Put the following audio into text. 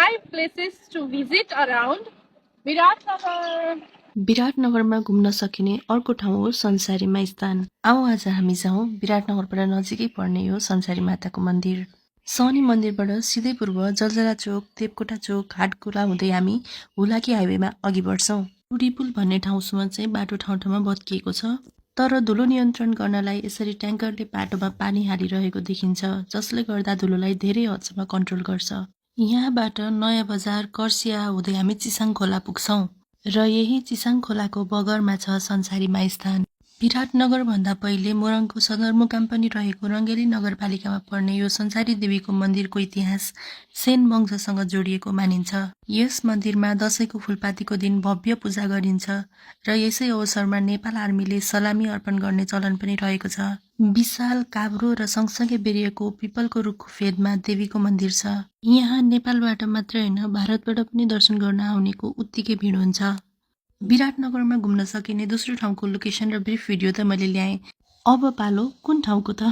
5 places to visit around Viratnagar. विराटनगरमा घुम्न सकिने अर्को ठाउँ हो संसारीमा स्थान। आऊ आज हामी जाउँ विराटनगरबाट नजिकै पर्ने यो संसारी माताको मन्दिर। शनि मन्दिरबाट सिधै पूर्व जलजरा चोक, देवकोटा चोक, हाटखोला हुँदै हामी हुलाकी हाइवेमा अघि बढ्छौँ। टुडीपुल भन्ने ठाउँसम्म चाहिँ बाटो ठाउँ ठाउँमा भत्किएको छ, तर धुलो नियन्त्रण गर्नलाई यसरी ट्याङ्करले बाटोमा पानी हालिरहेको देखिन्छ, जसले गर्दा धुलोलाई धेरै हदसम्म कन्ट्रोल गर्छ। यहाँबाट नयाँ बजार, कर्सिया हुँदै हामी चिसाङ खोला पुग्छौँ र यही चिसाङ खोलाको बगरमा छ संसारीमा स्थान। विराटनगर भन्दा पहिले मोरङको सदरमुकाम पनि रहेको रङ्गेली नगरपालिकामा पर्ने यो संसारी देवीको मन्दिरको इतिहास सेन वंशसँग जोडिएको मानिन्छ। यस मन्दिरमा दशैंको फुलपातीको दिन भव्य पूजा गरिन्छ र यसै अवसरमा नेपाल आर्मीले सलामी अर्पण गर्ने चलन पनि रहेको छ। विशाल काभ्रो र सँगसँगै बेरिएको पिपलको रुखको फेदमा देवीको मन्दिर छ। यहाँ नेपालबाट मात्रै होइन, भारतबाट पनि दर्शन गर्न आउनेको उत्तिकै भिड हुन्छ। विराटनगरमा घुम्न सकिने दोस्रो ठाउँको लोकेसन र ब्रिफ भिडियो त मैले ल्याएँ। अब पालो कुन ठाउँको त?